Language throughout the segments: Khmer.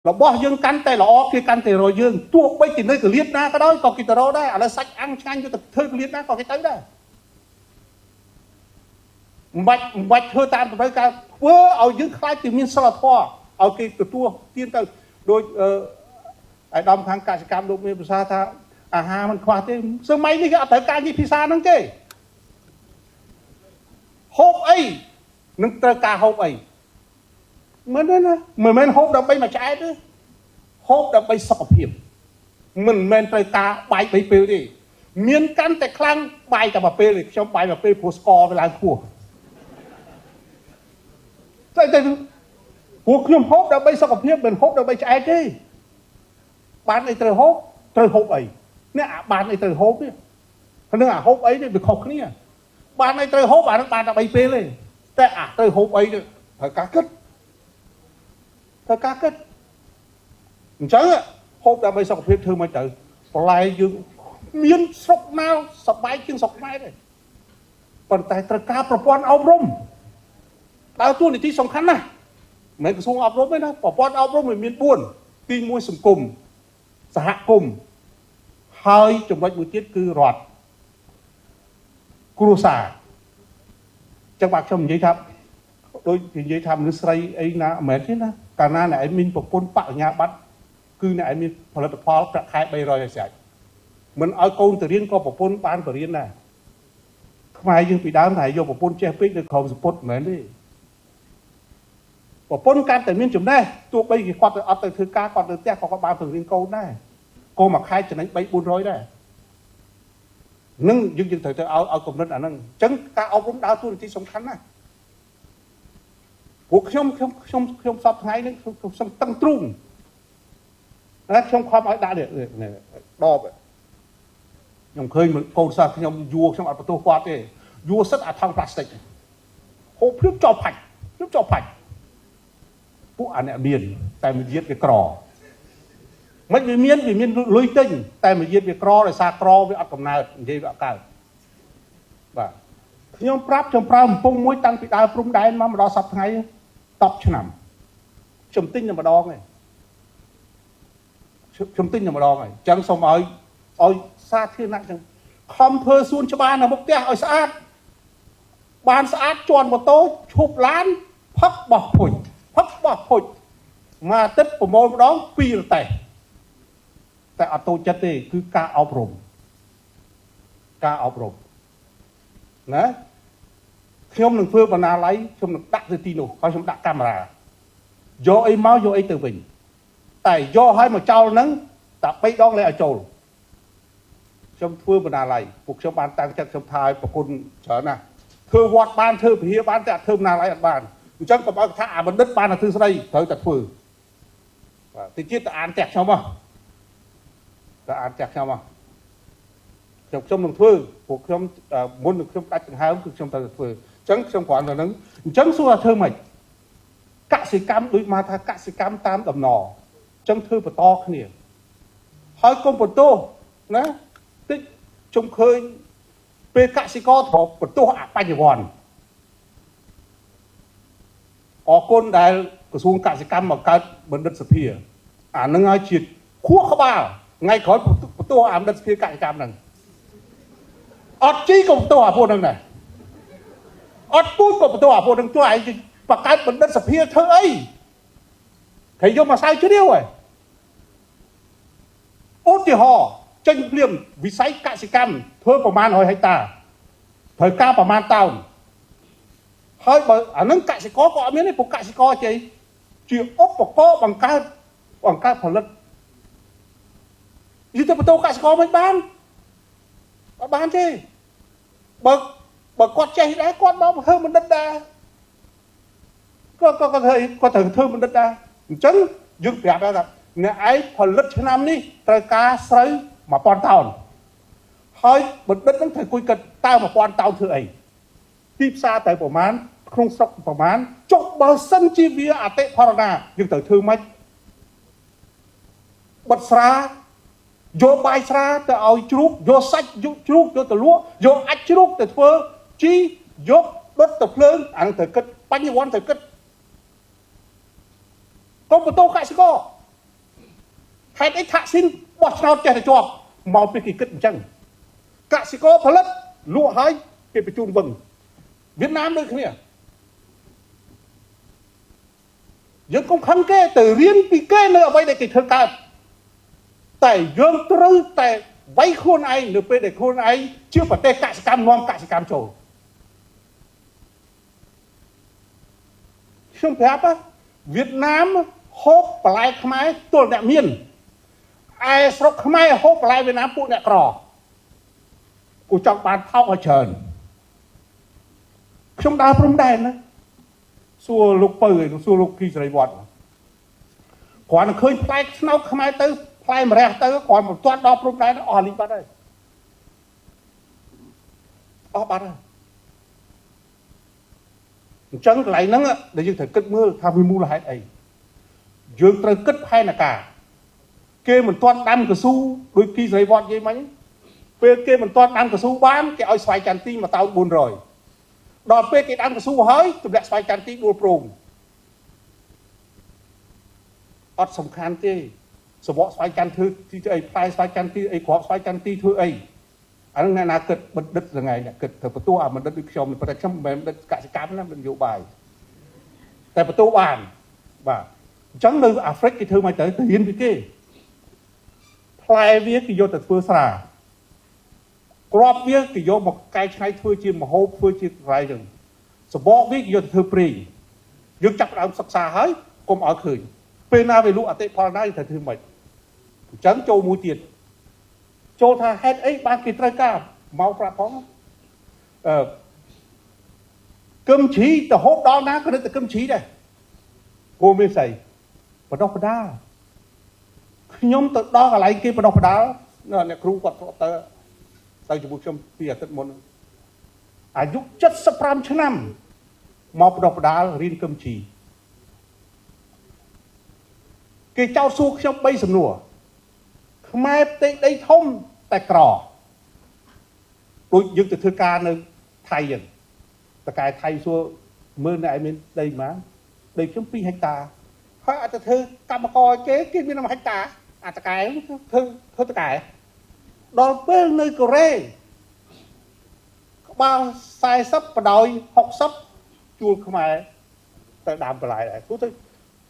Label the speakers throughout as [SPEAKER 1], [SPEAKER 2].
[SPEAKER 1] របស់យើងកាន់តែល្អគេកាន់តែរកយើងទោះបីជានៅកលៀតណាក៏ដោយក៏គេទៅរកដែរឥឡូវសាច់អាំងឆ្ងាញ់យកទៅធ្វើកលៀតណាក៏គេទៅដែរមិនបាច់ធ្វើតាមតម្រូវការធ្វើឲ្យយើងខ្លាចជាមានសិលធម៌ឲ្យគេទទួលទានទៅដូចអឺអាយដាមខាងកសិកម្មលោកមានប្រសាសន៍ថាអាហារមិនខ្វះទេសម័យនេះគេអត់ត្រូវការនិយាយភាសាហ្នឹងទេហូបអីនឹងត្រូវការហូបអីមិនទេណាមិនមែនហូបដើម្បីមកឆ្អែតទេហូបដើម្បីសុខភាពមិនមែនត្រូវការបាយបីពេលទេមានកាន់តែខ្លាំងបាយតែមួយពេលទេខ្ញុំបាយមួយពេលព្រោះស្ករវាឡើងខ្ពស់តែតែព្រោះខ្ញុំហូបដើម្បីសុខភាពមិនហូបដើម្បីឆ្អែតទេបានអីត្រូវហូបត្រូវហូបអីនេះអាបានអីត្រូវហូបនេះនឹងអាហូបអីនេះវាខុសគ្នាបានអីត្រូវហូបអានឹងបានតែ3ពេលទេតែអាត្រូវហូបអីនេះត្រូវការគិតត្រូវការគិតអញ្ចឹងហូបដើម្បីសុខភាពធ្វើមិនទៅបន្លែយើងមានស្រុកណាសបាយជាងស្រុកខ្មែរទេប៉ុន្តែត្រូវការប្រព័ន្ធអប់រំដើរតួនាទីសំខាន់ណាស់មិនក្រសួងអប់រំទេណាប្រព័ន្ធអប់រំវាមាន4ទី1សង្គមសហគមន៍ហើយចំណុចមួយទៀតគឺរដ្ឋគ្រួសារចឹងបាទខ្ញុំនិយាយថាដូចនិយាយថាមនុស្សស្រីអីណាមិនមែនទេណាកាលណាអ្នកឯងមានប្រពន្ធបរិញ្ញាបត្រគឺអ្នកឯងមានផលិតផលប្រាក់ខែ300ឲ្យស្រេចមិនឲ្យកូនទៅរៀនក៏ប្រពន្ធបានបរៀនដែរខ្មែរយើងពីដើមថាយកប្រពន្ធចេះពេកនៅក្រោមសពុតមិនមែនទេប្រពន្ធកាន់តែមានចំណេះទោះបីគេគាត់ទៅអត់ទៅធ្វើការគាត់ទៅផ្ទះក៏គាត់បានពង្រៀនកូនដែរកូនមួយខែចំណេញ3 400ដែរនឹងយើងយើងត្រូវទៅឲ្យកំណត់អាហ្នឹងអញ្ចឹងការអប់រំដើរតួនាទីសំខាន់ណាស់ពួកខ្ញុំខ្ញុំខ្ញុំខ្ញុំសពថ្ងៃនេះខ្ញុំសឹងតឹងទ្រូងណាខ្ញុំខំឲ្យដាក់នេះដបខ្ញុំឃើញកូនសិស្សខ្ញុំយួរខ្ញុំអត់បន្ទោសគាត់ទេយួរសិតអាថង់ប្លាស្ទិកហូបភ្លាមចោលផាច់ភ្លាមចោលផាច់ពួកអាអ្នកមានតែមួយទៀតវាក្រមិនវាមានវាមានលុយទិញតែមួយទៀតវាក្រដោយសារក្រវាអត់កំណើតនិយាយវាអត់កើតបាទខ្ញុំប្រាប់ខ្ញុំប្រើកំពុងមួយតាំងពីដើរព្រំដែនមកម្ដងសប្តាហ៍ថ្ងៃ10ឆ្នាំខ្ញុំទិញតែម្ដងឯងខ្ញុំទិញតែម្ដងឯងអញ្ចឹងសូមឲ្យសាធារណៈអញ្ចឹងខំធ្វើសួនច្បារនៅមុខផ្ទះឲ្យស្អាតបានស្អាតជន់ម៉ូតូឈប់ឡានផឹកបោះភុជផឹកបោះភុជមួយអាទិត្យប្រមូលម្ដង2រទេះតែអត់តូចចិត្តទេគឺការអប់រំការអប់រំណាខ្ញុំនឹងធ្វើបណ្ណាល័យខ្ញុំនឹងដាក់ទៅទីនោះហើយខ្ញុំដាក់កាមេរ៉ាយកអីមកយកអីទៅវិញតែយកឲ្យមកចោលហ្នឹងតែ3ដងលែងឲ្យចូលខ្ញុំធ្វើបណ្ណាល័យពួកខ្ញុំបានតាំងចិត្តខ្ញុំថាឲ្យប្រគុណច្រើនណាស់ធ្វើវត្តបានធ្វើពហិបានតែអត់ធ្វើបណ្ណាល័យអត់បានអញ្ចឹងកុំឲ្យថាអាបណ្ឌិតបានតែធ្វើស្ដីត្រូវតែធ្វើបាទតិចទៀតទៅអានផ្ទះខ្ញុំហ៎ទៅអានផ្ទះខ្ញុំហ៎ខ្ញុំនឹងធ្វើពួកខ្ញុំមុននឹងខ្ញុំដាច់ដង្ហើមគឺខ្ញុំត្រូវតែធ្វើអញ្ចឹងខ្ញុំគ្រាន់តែនឹងអញ្ចឹងសួរថាធ្វើម៉េចកសិកម្មដូចមកថាកសិកម្មតាមដំណរអញ្ចឹងធ្វើបន្តគ្នាហើយកុំបន្ទោសណាតិចខ្ញុំឃើញពេលកសិករត្រូវបន្ទោសអបញ្ញវន្តអរគុណដែលក្រសួងកសិកម្មមកកើតបណ្ឌិតសភាអានឹងឲ្យជាខួរក្បាលថ្ងៃក្រោយបន្ទោសអាបណ្ឌិតសភាកសិកម្មហ្នឹងអត់ជីក៏បន្ទោសអាពួកហ្នឹងដែរអត់ពូជក៏បន្ទោសអាពួកហ្នឹងទោះឯងបង្កើតបណ្ឌិតសភាធ្វើអីគេយកមកសៅជ្រាវហ៎ឧទាហរណ៍ចេញភ្លាមវិស័យកសិកម្មធ្វើប្រមាណ100ហិកតាត្រូវការប្រមាណតោនហើយបើអានឹងកសិករក៏អត់មានទេពួកកសិករជាឧបករណ៍បង្កើតផលិតយល់ទៅបន្ទោកសិករមិនបានអត់បានទេបើគាត់ចេះដែរគាត់មកធ្វើបណ្ឌិតដែរគាត់គាត់ធ្វើគាត់ត្រូវធ្វើបណ្ឌិតដែរអញ្ចឹងយើងប្រាប់ថាអ្នកឯងផលិតឆ្នាំនេះត្រូវការស្រូវ1000តោនហើយបណ្ឌិតនឹងត្រូវគួយគិតតើ1000តោនធ្វើអីទីផ្សារត្រូវប្រមាណក្នុងស្រុកប្រមាណចុះបើសិនជាវាអតិផរណាយើងត្រូវធ្វើម៉េចបិទស្រាយកបាយស្រាទៅឲ្យជ្រូកយកសាច់យកជ្រូកយកទៅលក់យកអាចជ្រូកទៅធ្វើជីយកដុតទៅភ្លើងអានឹងត្រូវគិតបញ្ញវន្តត្រូវគិតកុំបន្ទោសកសិករ ហេតុអីថាក់ស៊ីនបោះឆ្នោតចេះតែជាប់មកពីគេគិតអញ្ចឹងកសិករផលិតលក់ហើយគេបញ្ជូនវឹងវៀតណាមដូចគ្នាយើងកុំខឹងគេទៅរៀនពីគេនៅអ្វីដែលគេធ្វើកើតតែយើងត្រូវតែវាយខ្លួនឯងនៅពេលដែលខ្លួនឯងជាប្រទេសកសិកម្មនាំកសិកម្មចូលខ្ញុំប្រាប់វៀតណាមហូបបន្លែខ្មែរទល់អ្នកមានឯស្រុកខ្មែរហូបបន្លែវៀតណាមពួកអ្នកក្រគូចង់បានថោកឲ្យច្រើនខ្ញុំដើរព្រំដែនណាសួរលោកពៅឯងសួរលោកគីសេរីវត្តគ្រាន់តែឃើញផ្លែស្នោកខ្មែរទៅផ្លែម្រះទៅគ្រាន់មិនទាន់ដល់ព្រំដែនអស់លីងបាត់ហើយអស់បាត់ហើយអញ្ចឹងកន្លែងហ្នឹងដែលយើងត្រូវគិតមើលថាវាមូលហេតុអីយើងត្រូវគិតផែនការគេមិនទាន់ដាំកស៊ូដូចគីសេរីវត្តនិយាយមិញពេលគេមិនទាន់ដាំកស៊ូបានគេឲ្យស្វាយចន្ទី1តោន400ដល់ពេលគេដាំកស៊ូហើយទម្លាក់ស្វាយចន្ទីដួលព្រមអត់សំខាន់ទេសវៈស្វាយចន្ទធ្វើទីអីផ្លែស្វាយចន្ទីអីគ្រាប់ស្វាយចន្ទីធ្វើអីអានឹងអ្នកណាគិតបណ្ឌិតថ្ងៃអ្នកគិតត្រូវបន្ទោសអាបណ្ឌិតដូចខ្ញុំប៉ុន្តែខ្ញុំមិនមែនបណ្ឌិតកសិកម្មណានយោបាយតែបន្ទោសបានបាទអញ្ចឹងនៅអាហ្វ្រិកគេធ្វើមកទៅរៀនពីគេផ្លែវាគេយកទៅធ្វើស្រាគ្រាប់វាគេយកមកកែច្នៃធ្វើជាម្ហូបធ្វើជាក្រៃចឹងសបកវាគេយកទៅធ្វើប្រេងយើងចាប់ដើមសិក្សាហើយកុំឲ្យឃើញពេលណាវាលក់អតិផលណាយើងត្រូវធ្វើម៉េចអញ្ចឹងចូលមួយទៀតចូលថាហេតុអីបានគេត្រូវការមកប្រាប់ផងអឺគឹមឈីទៅហូបដល់ណាក៏នឹកតែគឹមឈីដែរគោមានស្អីបដោះបដាខ្ញុំទៅដល់កន្លែងគេបដោះបដាអ្នកគ្រូគាត់ទៅជាមួយខ្ញុំពីអាទិត្យមុនអាយុ75ឆ្នាំមកបដោះបដារៀនគឹមឈីគេចោទសួរខ្ញុំ3សំណួរខ្មែរផ្ទៃដីធំតែក្រដូចយើងទៅធ្វើការនៅថៃចឹងតកែថៃសួរមើលអ្នកឯងមានដីប៉ុន្មានដីខ្ញុំ2ហិកតាហើយអត់ទៅធ្វើកម្មករគេគេមាន1ហិកតាអាតកែធ្វើតកែដល់ពេលនៅកូរ៉េក្បាល40បដោយ60ជួលខ្មែរទៅដាំបន្លែដែរគូទៅ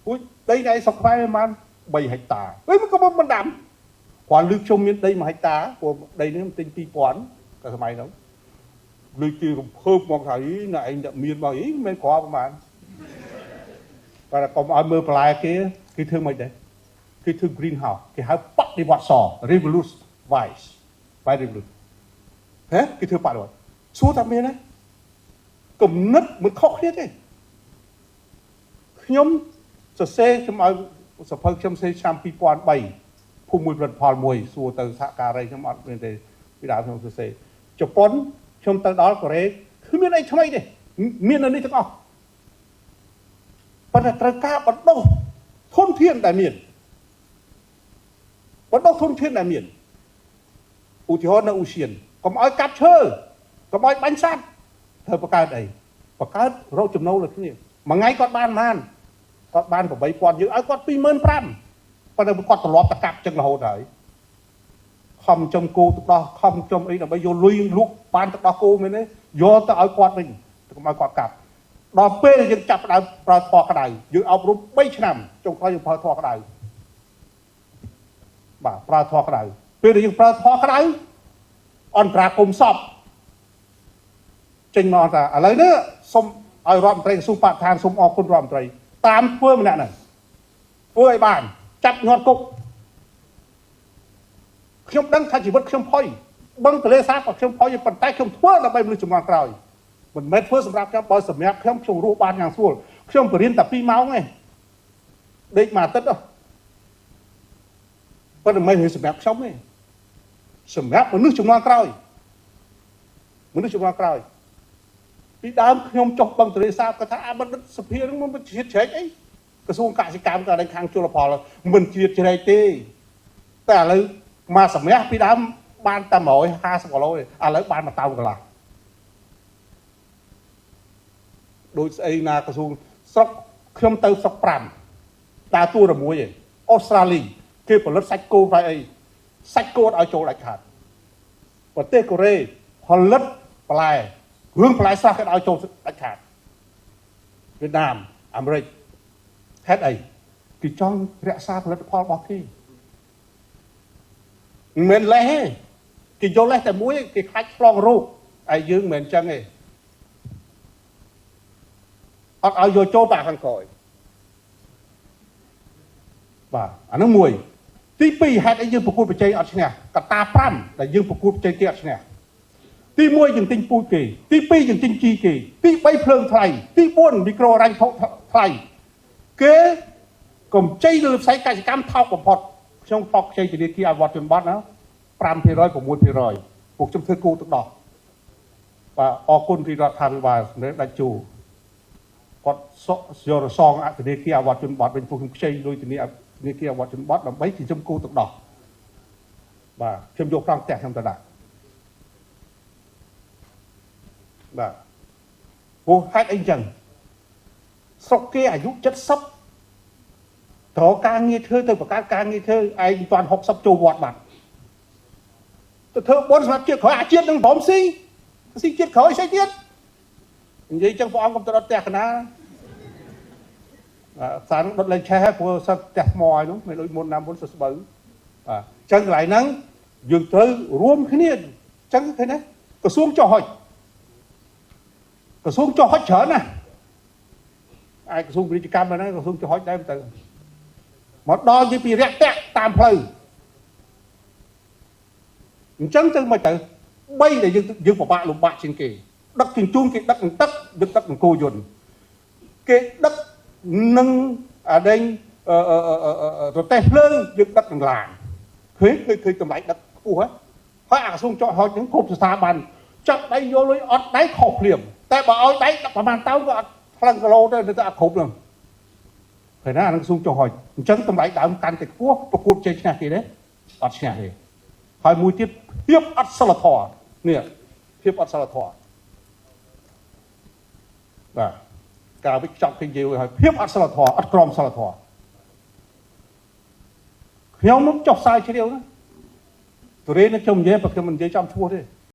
[SPEAKER 1] គូដីណៃស្រុកខ្មែរប្រហែល3ហិកតាវិញក៏មិនដាំគ្រាន់លឺខ្ញុំមានដី1ហិកតាព្រោះដីនេះទិញ2000កាលសម័យហ្នឹងលុយគេរំភើបមកថាអីណែឯងតែមានមកអីមិនក្រប្រហែលតែកុំឲ្យមើលបន្លែគេគេធ្វើមិនដែរគេធ្វើ green house គេហៅបដិវត្តស revolution wise by revolution ហ៎គេធ្វើបដិវត្តសួរថាមានទេគំនិតមិនខុសគ្នាទេខ្ញុំសរសេរខ្ញុំឲ្យសភៅខ្ញុំសេឆ្នាំ2003ភូមិមួយផលិតផលមួយសួរទៅសហការីខ្ញុំអត់មានទេពីដើមខ្ញុំសរសេរជប៉ុនខ្ញុំទៅដល់កូរ៉េគ្មានអីថ្មីទេមាននៅនេះទាំងអស់ប៉ុន្តែត្រូវការបណ្ដុះធនធានដែលមានបណ្ដុះធនធានដែលមានឧទាហរណ៍នៅអូសៀនកុំឲ្យកាប់ឈើកុំឲ្យបាញ់សត្វត្រូវបង្កើតអីបង្កើតរកចំណូលឲ្យគ្នាមួយថ្ងៃគាត់បានប៉ុន្មានគាត់បាន8000យើងឲ្យគាត់25000ប៉ុន្តែគាត់ត្រឡប់ទៅកាប់ចឹងរហូតហើយខំចំគោទឹកដោះខំចំអីដើម្បីយកលុយលក់បានទឹកដោះគោមែនទេយកទៅឲ្យគាត់វិញកុំឲ្យគាត់កាប់ដល់ពេលយើងចាប់ផ្ដើមប្រើធម៌ក្តៅយើងអប់រំ3ឆ្នាំចុងក្រោយយើងប្រើធម៌ក្តៅបាទប្រើធម៌ក្តៅពេលដែលយើងប្រើធម៌ក្តៅអន្តរាគមសពចេញមកថាឥឡូវនេះសូមឲ្យរដ្ឋមន្ត្រីក្រសួងបរិស្ថានសូមអរគុណរដ្ឋមន្ត្រីតាមធ្វើម្នាក់ហ្នឹងធ្វើឲ្យបានចាប់ញាត់គុកខ្ញុំដឹងថាជីវិតខ្ញុំផុយបឹងទលេសាបក៏ខ្ញុំផុយប៉ុន្តែខ្ញុំធ្វើដើម្បីមនុស្សជំនាន់ក្រោយមិនមែនធ្វើសម្រាប់ខ្ញុំបើសម្រាប់ខ្ញុំខ្ញុំរស់បានយ៉ាងស្រួលខ្ញុំបរៀនតែ2ម៉ោងឯងដេកមួយអាទិត្យប៉ុន្តែមិនមែនសម្រាប់ខ្ញុំទេសម្រាប់មនុស្សជំនាន់ក្រោយមនុស្សជំនាន់ក្រោយពីដើមខ្ញុំចុះបឹងទលេសាបគាត់ថាអាបណ្ឌិតសភាហ្នឹងមិនជ្រៀតជ្រែកអីក្រសួងកសិកម្មក៏នៅខាងជលផលមិនជ្រៀតជ្រែកទេតែឥឡូវមកសម្រាប់ពីដើមបានតែ150គីឡូទេឥឡូវបាន1តោនកន្លះដូចស្អីណាក្រសួងស្រុកខ្ញុំទៅស្រុក5ដើរតួតែមួយឯងអូស្ត្រាលី គេផលិតសាច់គោផ្លែអីសាច់គោឲ្យចូលដាច់ខាតប្រទេសកូរ៉េផលិតបន្លែរឿងបន្លែស្រស់គេឲ្យចូលដាច់ខាតវៀតណាមអាមេរិកហេតុអីគេចង់រក្សាផលិតផលរបស់គេមិនមែនលេសទេគេយកលេសតែមួយគេខ្លាចឆ្លងរោគឯយើងមិនមែនចឹងទេអត់ឲ្យយកចូលបាក់ខាងក្រោយបាទអានោះមួយទី2ហេតុអីយើងប្រកួតប្រជែងអត់ឈ្នះកត្តា5ដែលយើងប្រកួតប្រជែងគេអត់ឈ្នះទី1យើងទិញពូជគេទី2យើងទិញជីគេទី3ភ្លើងថ្លៃទី4មីក្រូរ៉ាញ់ថ្លៃគេកំជ័យលើផ្សែងកសិកម្មថោកបំផុតខ្ញុំថោកខ្ចីធនាគារអវត្តជនបទណា5% 6%ពួកខ្ញុំធ្វើគូទឹកដោះបាទអរគុណទីរដ្ឋាភិបាលសម្រាប់ដាច់ជូគាត់សក់យករសងអធនាគារអវត្តជនបទវិញពួកខ្ញុំខ្ចីលុយធនាគារអវត្តជនបទដើម្បីចិញ្ចឹមគោទឹកដោះបាទខ្ញុំយកប្រងផ្ទះខ្ញុំទៅដាក់បាទព្រោះហេតុអីចឹងស្រុកគេអាយុ70ត្រូវការងារធ្វើទៅបង្កើតការងារធ្វើឯងតាន់60ចូលវត្តបាត់ទៅធ្វើបុណ្យសម្រាប់ជាតិក្រោយអាជាតិនឹងព្រមស៊ីស៊ីជាតិក្រោយស្អីទៀតនិយាយចឹងព្រះអង្គកុំទៅដុតផ្ទះកណាបាទសានដុតលេងឆេះហើយព្រោះសិតផ្ទះថ្មហើយនោះមិនដូចមុនណាមុនសស្បូវបាទចឹងកន្លែងហ្នឹងយើងត្រូវរួមគ្នាចឹងឃើញទេក្រសួងចុះហុចក្រសួងចុះហុចច្រើនណាស់ឯក្រសួងពាណិជ្ជកម្មហ្នឹងក្រសួងចុះហុចដែរទៅមកដល់និយាយពីរាក់ទាក់តាមផ្លូវអញ្ចឹងទៅមកទៅ3ដែលយើងពិបាកលំបាកជាងគេដឹកជញ្ជូនគេដឹកនឹងទឹកដឹកទឹកនឹងគោយន្តគេដឹកនឹងអាដេញរទេះភ្លើងយើងដឹកនឹងឡានឃើញឃើញតម្លៃដឹកខ្ពស់ហើយអាក្រសួងចောက်ហុចហ្នឹងគ្រប់ស្ថាប័នចាប់ដៃយកលុយអត់ដៃខុសភ្លាមតែបើឲ្យដៃដឹកប្រហែលតោក៏អត់ថ្លឹងគីឡូទៅទៅអត់គ្រប់ហ្នឹងឃើញណាអានឹងក្រសួងចុះហុចអញ្ចឹងតម្លៃដើមកាន់តែខ្ពស់ប្រកួតជ័យឈ្នះគេទេអត់ឈ្នះទេហើយមួយទៀតភាពអត់សិលធម៌នេះភាពអត់សិលធម៌បាទការវិចប់គេនិយាយហើយភាពអត់សិលធម៌អត់ក្រមសិលធម៌ខ្ញុំនឹងចុះសាយជ្រាវណាទុរេនខ្ញុំនិយាយបើខ្ញុំមិននិយាយចំឈ្មោះទេ